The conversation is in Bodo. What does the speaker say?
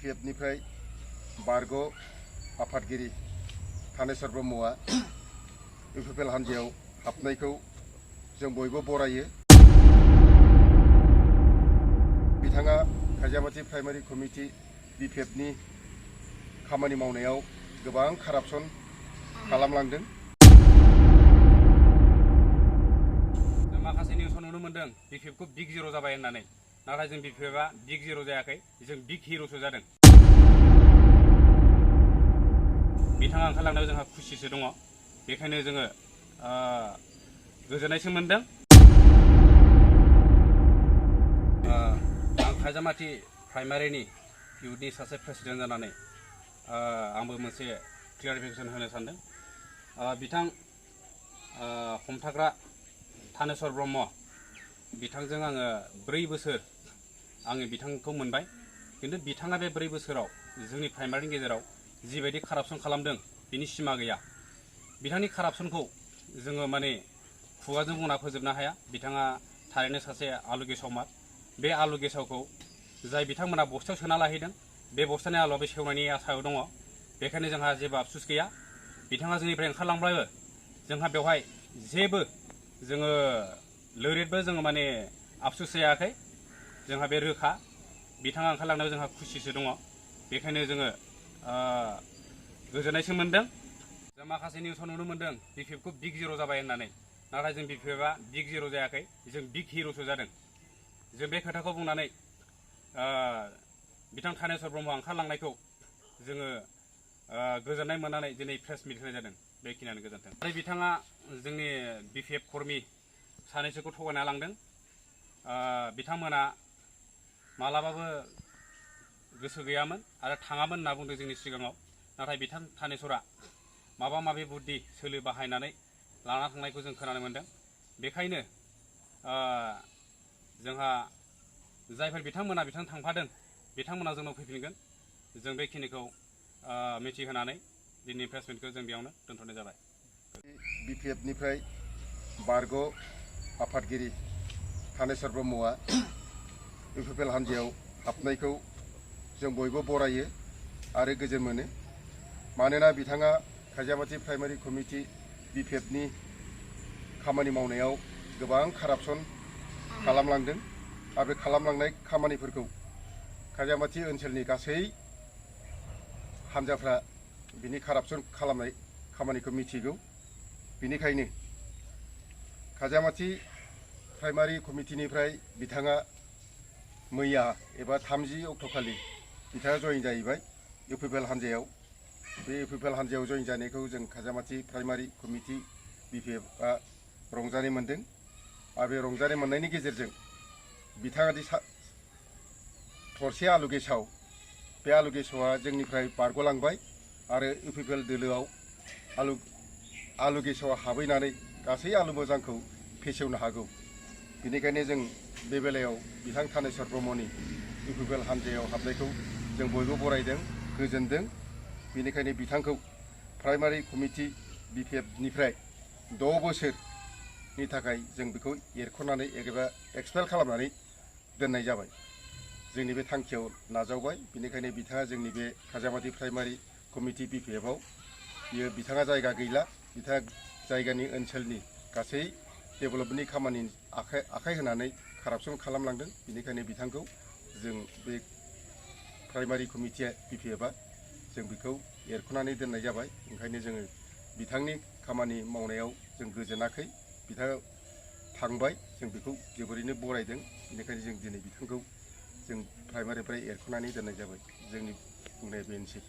बिपिएफनिफ्राय बारग' आफादगिरि थानेश्वर ब्रह्मआ इउपिपिएल हान्जायाव हाबनायखौ जों बयबो बरायो। बिथाङा खाजियामाटि प्राइमारि कमिटि बिपिएफनि खामानि मावनायाव गोबां कारापसन खालामलांदों। माखासे निउसाव नुनो मोनदों बिपिएफखौ बिग जिर' जाबाय होननानै, नाथाय जों बिपिएफआ बिग जिर' जायाखै, जों बिग हिर'सो जादों। बिथाङा ओंखारलांनायाव जोंहा खुसिसो दङ, बेखायनो जोङो गोजोननायसो मोनदों। आं खाजियामाटि प्राइमारिनि इउथनि सासे प्रेसिडेन्ट जानानै आंबो मोनसे क्लियारिफिकेसन होनो सानदों। बिथां हमथाग्रा थानेश्वर ब्रह्म बिथांजों आङो 4 बोसोर आङो बिथांखौ मोनबाय, खिन्थु बिथाङा बे 4 बोसोराव जोंनि प्राइमारिनि गेजेराव जिबायदि कारापसन खालामदों बिनि सिमा गैया। बिथांनि कारापसनखौ जोङो माने खुगाजों बुंना फोजोबनो हाया। बिथाङा थारैनो सासे आलु गेसावमार। बे आलु गेसावखौ जाय बिथांमोना बस्थायाव सोना लाहैदों, बे बस्थानि आलुआ बे सेवनायनि आसायाव दङ। बेखायनो जोंहा जेबो आफसुस गैया। बिथाङा जोंनिफ्राय ओंखारलांब्लाबो जोंहा बेवहाय जेबो जोङो लोरिदबो जोङो माने आफसुस जायाखै। जोंहा बे रोखा, बिथाङा ओंखारलांनायाव जोंहा खुसिसो दङ, बेखायनो जोङो गोजोननायसो मोनदों। जों माखासे निउसाव नुनो मोनदों बिपिएफखौ बिग जिर' जाबाय होननानै, नाथाय जों बिपिएफआ बिग जिर' जायाखै, जों बिग हिर'सो जादों। जों बे खोथाखौ बुंनानै बिथां थानेश्वर ब्रह्मआ ओंखारलांनायखौ जोङो गोजोननाय मोननानै दिनै प्रेस मिट होनाय जादों। बेखिनियानो, गोजोन्थों। आरो बिथाङा जोंनि बिपिएफ कर्मि सानैसोखौ थगायना लांदों। बिथांमोना मालाबाबो गोसो गैयामोन आरो थाङामोन होनना बुंदों जोंनि सिगाङाव, नाथाय बिथां थानेश्वरा माबा माबि बुद्धि सोलो बाहायनानै लाना थांनायखौ जों खोनानो मोनदों। बेखायनो जोंहा जायफोर बिथांमोना थांफादों बिथांमोना जोंनाव फैफिनगोन। जों बेखिनिखौ मिथिहोनानै दिनैनि प्रेस मिटखौ जों बेयावनो दोनथ'नाय जाबाय। बिपिएफनिफ्राय बारग' आफादगिरि थानेश्वर ब्रह्मआ इउपिपिएल हान्जायाव हाबनायखौ जों बयबो बरायो आरो गोजोन मोनो। मानोना बिथाङा खाजियामाटि प्राइमारि कमिटि बिपिएफनि खामानि मावनायाव गोबां कारापसन खालामलांदों आरो बे खालामलांनाय खामानिफोरखौ खाजियामाटि ओनसोलनि गासै हान्जाफ्रा बिनि कारापसन खालामनाय खामानिखौ मिथिगौ। बेनिखायनो खाजियामाटि प्राइमारि कमिटिनिफ्राय बिथाङा मैया एबा 30 अक्ट'खालि बिथाङा जयेन जाहैबाय इउपिपिएल हान्जायाव। बे इउपिपिएल हान्जायाव जयेन जानायखौ जों खाजियामाटि प्राइमारि कमिटि बिपिएफआ रंजानाय मोन्दों। आरो बे रंजानाय मोननायनि गेजेरजों बिथाङा दि थरसे आलु गेसाव, बे आलु गेसावा जोंनिफ्राय बारग'लांबाय आरो इउपिपिएल दोलोआव आलु गेसावा हाबहैनानै गासै आलु मोजांखौ फेसेवनो हागौ। बेनिखायनो जों बे बेलायाव बिथां थानेश्वर ब्रह्मनि इउपिपिएल हान्जायाव हाबनायखौ जों बयबो बरायदों, गोजोनदों। बेनिखायनो बिथांखौ प्राइमारि कमिटि बिपिएफनिफ्राय 6 बोसोरनि थाखाय जों बेखौ एरख'नानै एबा एक्सपेल खालामनानै दोननाय जाबाय। जोंनि बे थांखियाव नाजावबाय। बेनिखायनो बिथाङा जोंनि बे खाजियामाटि प्राइमारि कमिटि बिपिएफआव बिथाङा जायगा गैला। बिथाङा जायगानि ओनसोलनि गासै डेभेलपमेन्टनि खामानि आखाइ होनानै कारापसन खालामलांदों। बेनिखायनो बिथांखौ जों बे प्राइमारि कमिटिया बिपिएफआ जों बेखौ एरख'नानै दोननाय जाबाय। ओंखायनो जोङो बिथांनि खामानि मावनायाव जों गोजोनाखै। बिथाङा थांबाय, जों बेखौ जोबोरैनो बरायदों। बेनिखायनो जों दिनै बिथांखौ जों प्राइमारिनिफ्राय एरख'नानै दोननाय जाबाय। जोंनि बुंनाया बेनोसै।